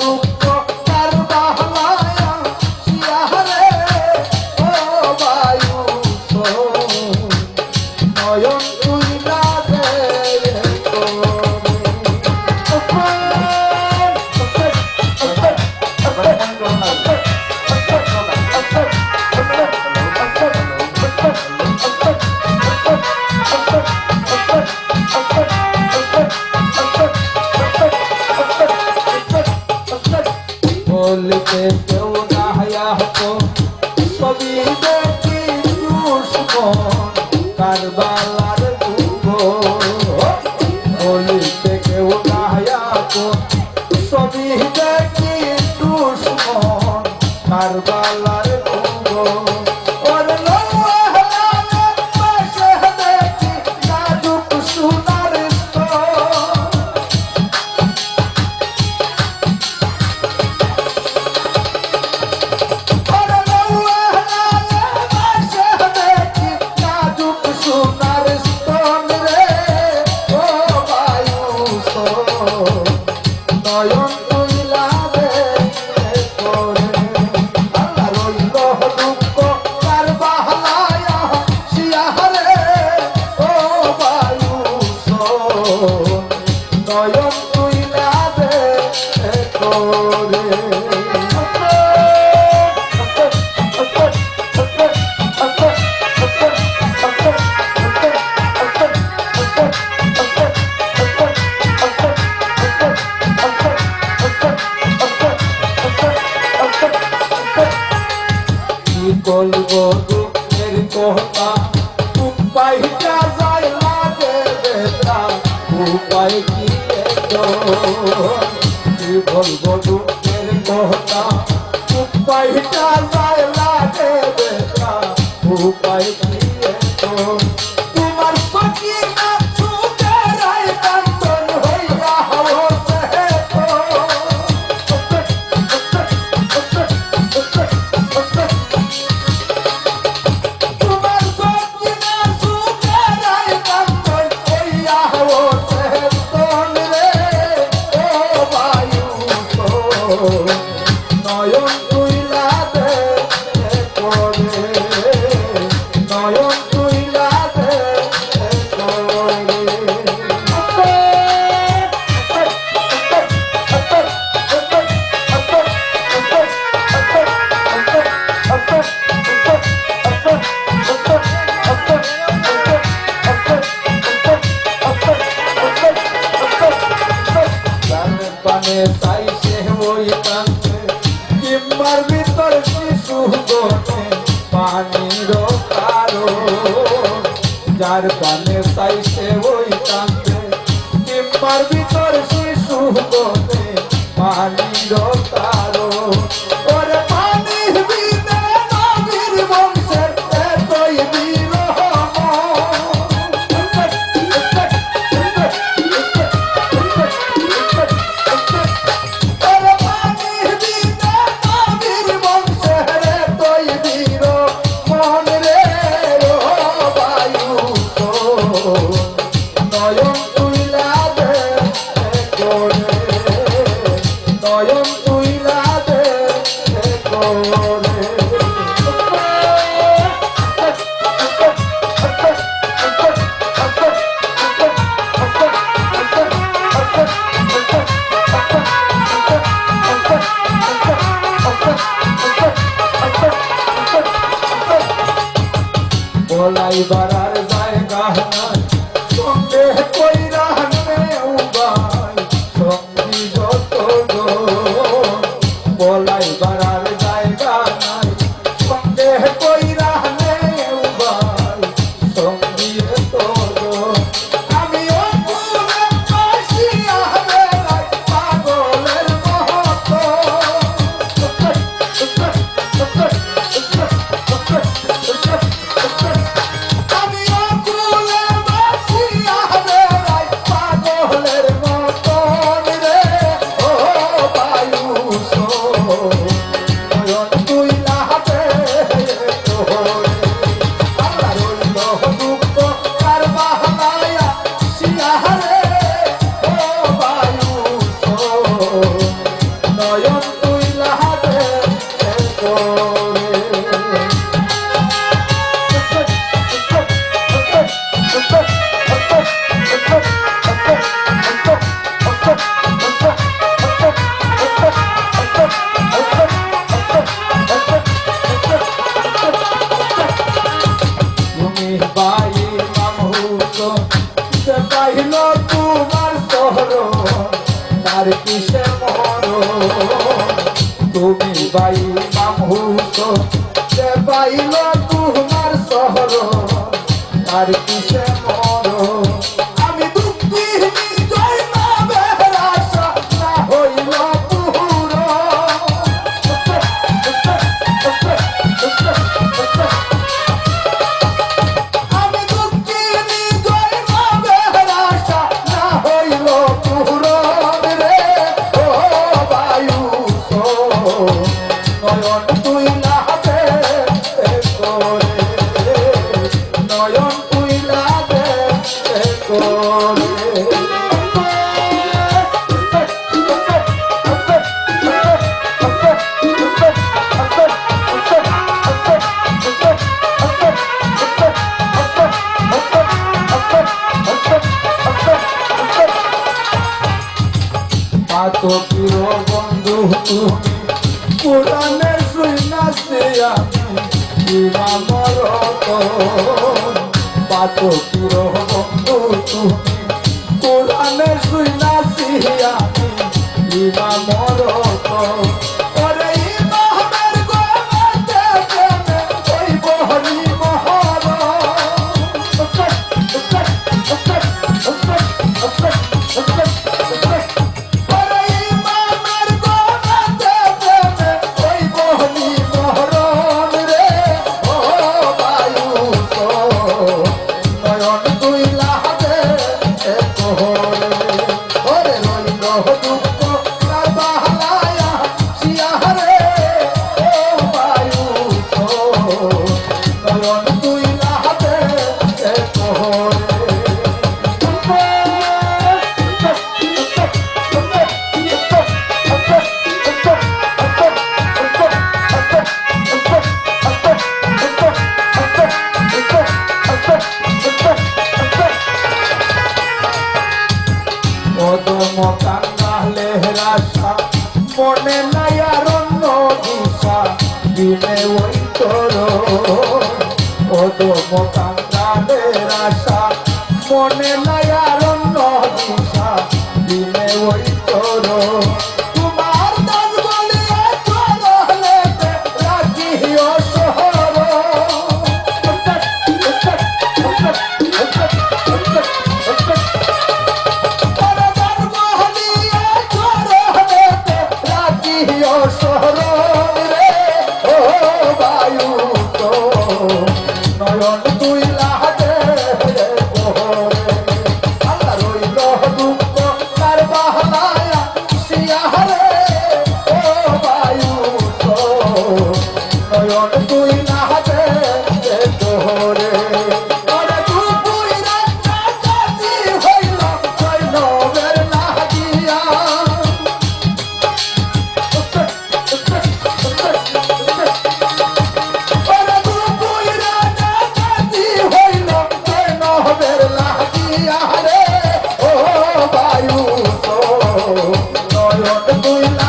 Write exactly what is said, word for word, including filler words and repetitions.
দুঃখ কারবালায় আসিয়া রে, ও বায়ু, নয়ন তুইলা দে। বলিতে কেউ না হায়া হতো, সবই দেখি দুশমন কারবালার দুর্গ। বলিতে কেউ না হায়া হতো, সবই দেখি দুশমন কারবালার দুর্গ। ওরে লৌহ লালে পাশে দেখি নাজুক সোনার স্তন। নয়ন তুইলা দে করে। কি বলবো দুঃখের কথা, ঘুম পাইতা যায় লাগে বেটা, উপায় কি এত? কি বলবো দুঃখের কথা, ঘুম পাইতা যায় লাগে বেটা, উপায় কি এত? তোমার সখিনা সুখের আই কান্দন হইয়া হওয়া সে তো। তোমার সখিনা সুখের আই কান্দন হইয়া হওয়া সে তো রে, ও বায়ু তো। নয়ন তুইলা দে করে, নয়ন তুইলা দে করে। পানে চাই সে ওই কান্দে, কিম্বার ভিতর শিশু গনে পানির কারণ। যার পানে চাই সে ওই কান্দে, কিম্বার ভিতর শিশু গনে পানির কারণ। ওরে পানির ভিতরে নবীর বংশের এতই বিরহ। বলাই বাড়ার জায়গা নাই, সঙ্গে কইরা নে উবাই, সঙ্গী যত জন। বলাই বাড়ার জায়গা নাই, সঙ্গে কইরা নে উবাই, সঙ্গী এত জন। আমি অকুলে ভাসিয়া বেড়াই পাগলের মতো। তুমি ভাই ইমাম হুসেন, যে পাইল তোমার শহর, আর কিসে মর? আমি দুঃখী জয়নবের আশা না হইল পূরণ। আমি দুঃখিনী জয়নবের আশা না হইল পূরণ রে, ও বায়ু নয়ন তুইলা দে করে, নয়ন তুইলা দে করে। পাতকির বন্ধু তুমি, কোরআনের সুই নাচে আমি ইমাম রতন। পাতকির বন্ধু তুমি, কোরআনের সুই নাচে আমি ইমাম রতন। ওরে ইমামের গোলাতে প্রেমে ওই বহরি মহরম। ওরে ইমামের গোলাতে প্রেমে ওই বহরি মহরম রে, ও বায়ু তো নয়ন তুইলা দে করে। ওরে রইল দুঃখ তার বাহালায়া শিয়ারে, ও বায়ু তো নয়ন তুইলা দে করে। অধম কাঙ্গালের আশা, মনে নাই আর অন্য দিশা, বিনে ওই তোর। অধম কাঙ্গালের আশা, মনে নাই আর অন্য দিশা, বিনে ওই তোর। তোমার দাস বলিয়া চরণেতে রাখিও শরণ। তোমার দাস বলিয়া চরণেতে রাখিও শরণ রে, ও বায়ু তো নয়ন তুইলা দে করে। আল্লাহ রইল দুঃখ তার বাহালায়া শিয়ারে, ও বায়ু তো নয়ন তুইলা দে করে। ওরে দুপুইরা রাতি হইল জয়নবের লাগিয়া। ওরে দুপুইরা রাতি হইল জয়নবের লাগিয়া রে, ও বায়ু তো নয়ন তুইলা